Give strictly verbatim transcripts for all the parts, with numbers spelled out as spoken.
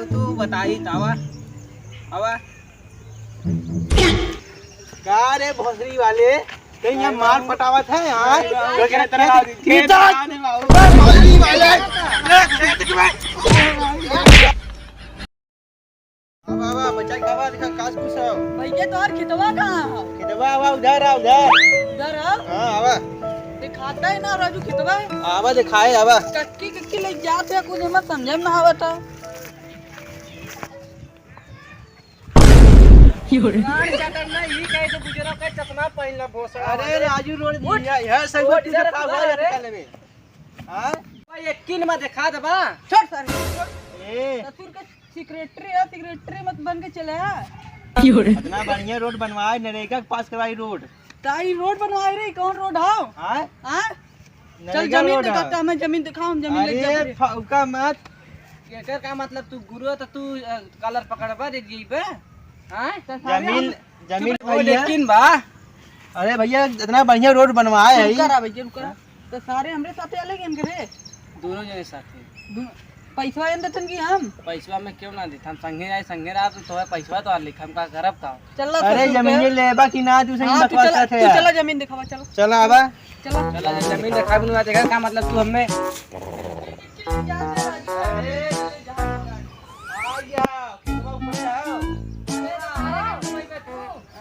तू बताई त आवा, आवा। का रे भोसड़ी वाले, कहीं यहाँ मार पटावत है यार? अरे बाबू, तो क्या खेत तरह बाबू, खेत इधर! बाबू। भोसड़ी वाले, ए, खेत के में। आवा, आवा, बच्चा के आवा, देखा, कास कुछ हो। भैया, तोहर खेतवा कहाँ है? खेतवा, आवा, उधर आ, उधर। उधर है? हाँ, आवा। दिखाता है ना, राजू, खेतवा है। आवा, दिखाए, आवा। कक्की, कक्की ले जाते हैं, कुछ हमें समझे में ना आवता। गाड़ चटर ना, ई कहे तो गुजरा का चश्मा पहन ला, भोसड़ा अरे वाले। राजू, रोड उठ। दिया, यह सब उठ, कुछ इधर का उठ, हुआ है अरे। निकाले में? हाँ? भाई, एक किन में दिखा देबा। छोड़ सारे, छोड़। ए। ससुर के सेक्रेटरी है, सेक्रेटरी मत बन के चले आ। इतना बढ़िया रोड बनवाए, नरेगा के पास करवाई रोड। ताई रोड बनवाए रे, कौन रोड हो? हाँ? हाँ? चल, नरेगा जमीन रोड दिखाता है। हमें जमीन दिखाओ, हम जमीन ले अरे, जाते हैं। फौका मत। एकर का मतलब, तू गुरु है तो तू, अ, कलर पकड़बा दे जइबे? हाँ? तो सारे जमीन, हम जमीन ओ, भैया। लेकिन बा। अरे भैया, इतना बढ़िया रोड बनवाए है। रुका रहा भैया, रुका रहा। तो सारे हमरे साथे अलग हैं इनके रे। दोनों जने साथे। दो-, पैसवा एन देतन कि हम? पैसवा में क्यों ना देत? हम संगे आए, संगे रहा, तो तोहे पैसवा तो आ लिख, हम का करब का? चल ला अरे ससुर के। जमीन लेबा कि ना, तू सही हाँ, तू बकवास चला, करत है तू यार। चला जमीन दिखावा, चला। चला आबा। चला। चला, जमीन दिखावा, ना देखा का मतलब तू हमें। आ गया, खेतवा ऊपर है।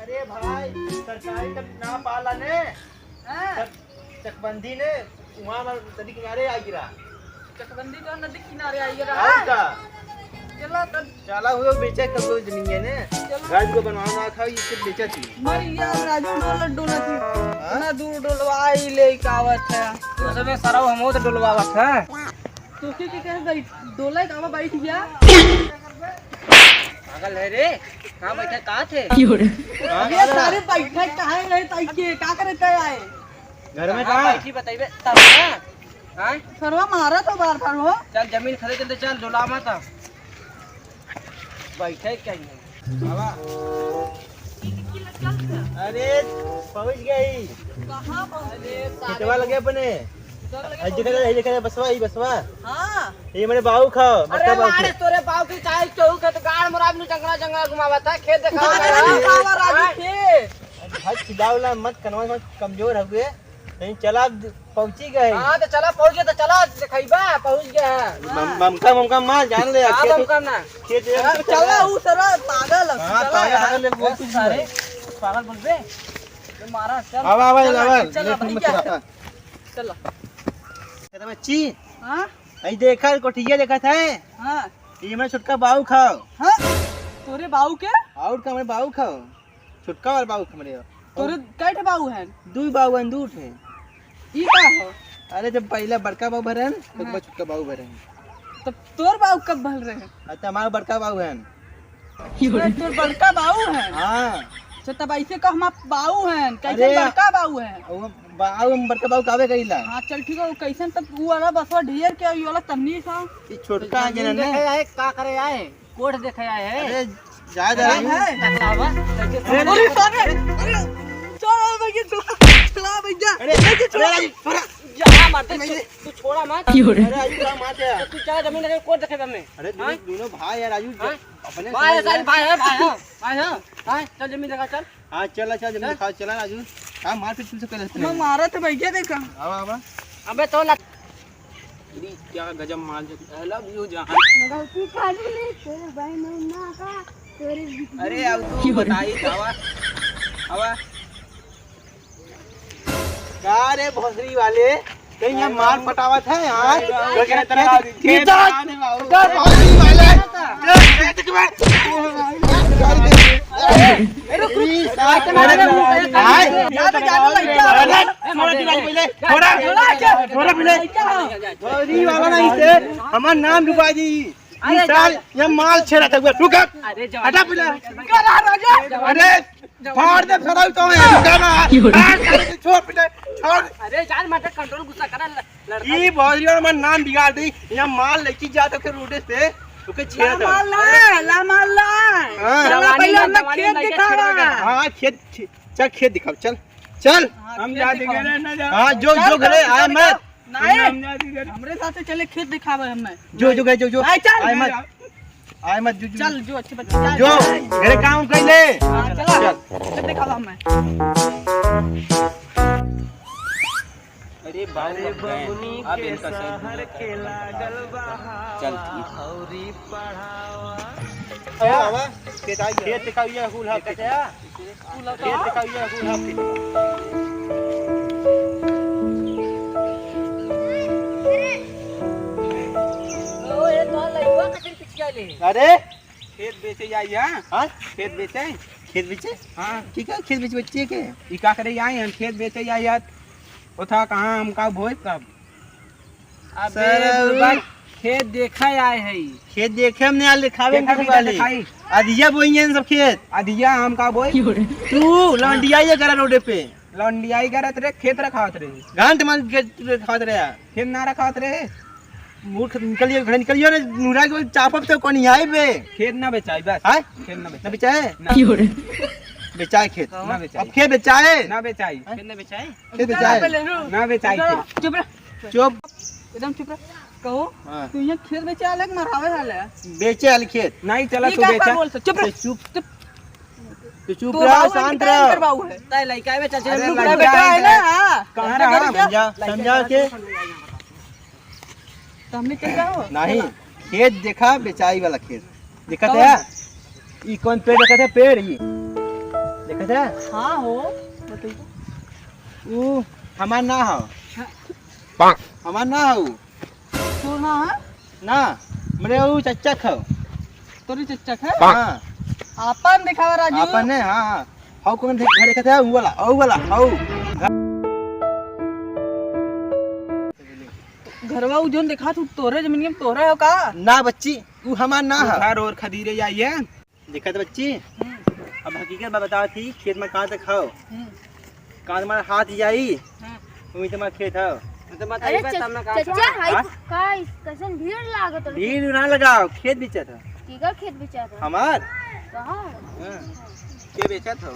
अरे भाई, सरकारी तक ना पाला ने। हाँ। चक-, चकबंदी ने, वहाँ पर नदी किनारे आ गिरा। चकबंदी तो नदी किनारे आ गिरा। और का? चला तब। चला हुआ बेचे कर लो जमीन ने। चला। घर को बनवाना था, ये सिर्फ बेचा थी। मर यार, राजू डोला डोला थी। हाँ? इतना दूर डोलवा आई ले कावत है। तो सबे सरव हमो तो डोलवावत है। तोके के कहे बैठ, डोला का बैठ गया। पागल है रे, कहाँ बैठा, कहाँ थे? अबे सारे बैठा कहाँ रहे, ताई के, का करे तय आए? घर में कहाँ कहाँ? बैठी बताइबे, तब ना। हाँ? सरवा मारा तो बार बार हो। चल जमीन खरीद चलते, चल डोला मत। बैठे कहीं। बाबा। अरे, पहुँच गई। कहाँ पहुँच गए? खेतवा लगे अपने। कब लगे आई देखा, पहुँच गए? आई देखा, बसवा, ई बसवा। हाँ। ये मेरे बाऊ खाओ, अरे बसवा बाऊ मारे खाओ। तोरे बाऊ की चाहे चौक है तो गाड़ मोरा भी जंगला जंगला घुमावा था, खेत दिखावा अरे था। बाबा राजू हाँ। खेत। भाई चिल्लावला मत, कनवा मत कमजोर हो गए। नहीं चला, पहुँची गए। हाँ, तो चला, पहुँच गए, तो चला, देखइबा, पहुँच गए हैं। मम-, ममका, ममका मार, जान ले, हाँ, खेत, ममका ना। खेत है, हाँ, तो चला, चला। ऊ सारा पागल है, हाँ, चला पागल, यार। पागल, बोल कुछ सारे नहीं। पागल बोलबे? तो मारा, चल। आवा, आवा, चला, आवा, चला, ले, भैया। मत चला। चला। कहता बच्ची, हाँ? भाई देखा, कोठिया देखा था? हाँ। ये मेरा छोटका बाऊ खाओ। हाँ? तोरे बाऊ के? और का, मेरे बाऊ खाओ। छोटका वाला बाऊ हमरे ह। तोरे कै ठे बाऊ हैं? दुइ बाऊ हैं, दू ठे। ई का हो? अरे, जब पहला बड़का बाऊ भरे हैं, ओकर हाँ। बाद छोटका बाऊ भरे हैं। तब तोर बाऊ कब भल रहे? अच्छा, हमारा बड़का बाऊ हैं। अरे, तोर बड़का बाऊ हैं? हाँ। अच्छा, तब ऐसे कह, हमार बाऊ हैं, कैसे अरे, बड़का बाऊ हैं? वो बाऊ, हम बड़का बाऊ कहबे करीला। हाँ, चल ठीक है, वो कैसन तब वो वाला बसवा ढेर के, ये वाला तन्नी सा। ये छोटका जमीन जने ने। देखे आए, का करे आए? कोर्ट देखे आए हैं। अरे, जा, जा, अरे, जा। है। टकलावा, कैसे अरे, समझ अरे, अरे, अरे, चला भैया, चला, चला भैया। अरे, भैया, चला। अरे, थोड़ा। जा, मार दे, तू, तू छोड़ा मत। क्यों रे? अरे, आजू का मार दे यार। तो तू चला जमीन देखे, कोर्ट देखे हमें। अरे, हाँ? दोनों भाई यार, आजू हाँ? अपने भाई है, समझ सारे में भाई है, भाई है। हाँ, हाँ, चल जमीन देखा, चल। हाँ, चला, चला, जमीन चल। देखा, चला, आजू। हाँ, मार पीट तुमसे कर लेते मैं हैं। मारा तो भैया देखा। आवा, आवा। अबे तो लग- अरे क्या गजब माल जो, I love you जान। गलती कर ले, तेरे भाई ने ना कहा, तेरे अरे अब तू बताई, आवा, आवा। का रे भोसड़ी वाले, कहीं यहाँ मार पटावत है यार? अरे बाबू, तो क्या खेत तेरा बाबू, खेत इधर, आने बाबू। इधर भोसड़ी वाले, इधर खेत के में। अरे रुक, रुक। अरे, ज्यादा, ज्यादा लड़का। अरे, छोड़ा, छोड़ा, पहले, छोड़ा, छोड़ा, पहले। भोसड़ी वाला नहीं थे, हमार नाम डुबा दी। अरे, इस साल जा। ये माल छेड़ा था, रुक। अरे, जवान। हटा पहले। रुका रहा, राजा। अरे, फाड़ दे, फराल तो है, रुका ना। क्यों रे? फाड़ दे, छोड़ पहले, छोड़। अरे, जान मत, कंट्रोल गुस्सा करा, ल-, लड़का। ई भोसड़ी वाला हमार नाम बिगाड़ दी। यहाँ माल लेके जा तो के रोड से, ओके छेड़ा ला था। माल ला, ला माल ला। हाँ। चला, जवानी पहले में, हमें जवानी खेत में लड़के दिखावा। छेड़ा था। हाँ, खेत, खेत, चल खेत दिखाओ, चल, चल। हाँ, हम खेत जा दिखावा। दिखे रहे ना जा। हाँ, जो, चल, जो घरे चल, आए चल, मत। चल। नहीं, हम जा दिखे रहे। हमरे साथे चले, खेत दिखावे हमें। जो, जो गए, जो, जो। आए, चल। आए मत। आए मत जू, जू। चल, जो अच्छे बच्चे, जा, जो, जा। घरे काम कइले। हाँ, चला। चल। फिर दिखावा हमें। अरे बाबू, अरे बबुनी के सहर के लागल बहावा। चल, ठीक। अरे बाबा, खेत आई है। खेत दिखाइए, फूल हाथ के। खेत दिखाइए, फूल हाथ के। अरे, खेत बेचे आई है। हाँ? खेत बेचे? खेत बेचे? हाँ। ठीक है, खेत बेचे, बच्चे के। ई का करे आई है? खेत बेचे आई है। ओ था कहाँ, हम का बोए कब? अबे सरऊ। बुड़बक, खेत देखे आए है। खेत देखे हमने आज दिखावे देखा में भी वाले। दिखाई। अधिया बोई है सब खेत। अधिया हम का बोई? तू लौंडिया ये करा रोडे पे। लौंडियाई करत रहे, खेत रखावत रहे। घंट मार के रखावत रहे यार। खेत ना रखावत रहे। मूर्ख निकलियो, घर निकलियो रे, नूरा के चापब तो कौन आई बे? खेत ना बेचाई बस। हाँ? खेत ना ना बेचाई। बेचाए? ना। बेचाए खेत। ना बेचाई। अब खेत बेचाए? ना बेचाई। हाँ? खेत ना बेचाई? खेत बेचाए? पहले रो। ना बेचाई खेत। चुप रह। चुप। एकदम चुप रह। कहो, हाँ। तू यहाँ खेत बेचे आले कि मरावे आले? बेचे आले खेत। नहीं, चला ये तू का बेचा। बोल, चुप रह। चुप। चुप। तू चुप तोर रह, बाबू शांत इनका रह। इनकर बाबू है। तय लइका बेचा, अरे हम लोग लइका बेटा है है। ना, हाँ। कहाँ लइका रहा? बेचा। समझा, समझा के। तो हमने चल जाओ। नहीं, खेत देखा, बेचाई वाला खेत। देखत कौन? है? ई कौन पेड़ देखत है? पेड़ ई। देखत है? हाँ हो, बताइए। ऊ हमार ना हो। हाँ। हमार ना हो। तोर ना है? ना, मने ऊ चच्चा खाओ। तोरी चच्चा खाओ? हाँ। आपन दिखावा राजू। आपन है, हाँ, हाँ। हौ कौन देख, घर देखत है, ऊ वाला, ऊ वाला, हौ। घरवा ऊ जोन देखा तू, तोरे जमीन में तोरे हो का? ना बच्ची, ऊ हमार ना है। घर और खदीरे जाइए। देखत बच्ची, हम्म। अब हकीकत बा बतावत ही, खेत में कहाँ तक हौ? हम्म। कहाँ तुम्हारा हाथ जाई? हम्म। वही तुम्हारा खेत हौ। तो बताइए चच-, बा, तब ना कहाँ चच्चा, से? हाय, हाँ? का इस-, कैसन भीड़ लागत है? भीड़ ना लगाओ, खेत बेचत हौ। केकर खेत बेचत है? हमार। कहाँ? हाँ। के बेचत हौ?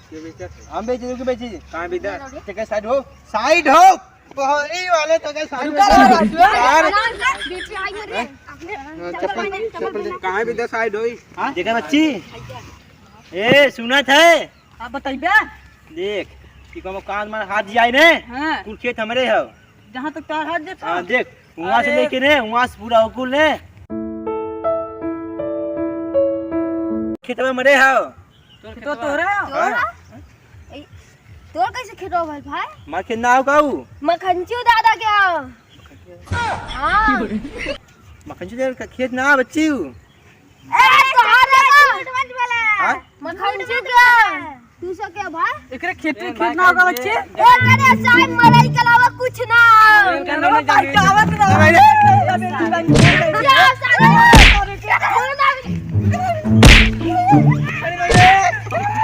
के बेचत हौ? हम बेची, तू के बेची? कहाँ बेचत? तेरे side हो, side हो। बहरी वाले तो के साथ रुका में रहा, रुका। यार। बीच में आई मेरे। हाँ, चप्पल, चप्पल दे। कहाँ भी दस side होई? हाँ? देखा बच्ची? ए, सुनत है? हाँ, बताइबे। देख, कि कमो कान मार हाथ जाए ने, हाँ। कुल खेत हमरे हौ। जहाँ तक तार हाथ जाता। हाँ, देख, वहाँ से अरे। लेके ने, वहाँ से पूरा हो कुल ने। खेत में मरे हौ। तो तोहरा? तोहरा? हाँ। ए, तोर कैसे खेतवा भइल भाई? मार खेत ना हो का ऊ? मखंचू दादा के हो। हाँ। मखंचू दादा का खेत ना बच्ची ऊ। ए, तोहर दादा। हाँ? मखंचू के। तू सो के भाई? एकरे खेत में खेत ना होगा बच्ची? ए, करे साहब मरई के अलावा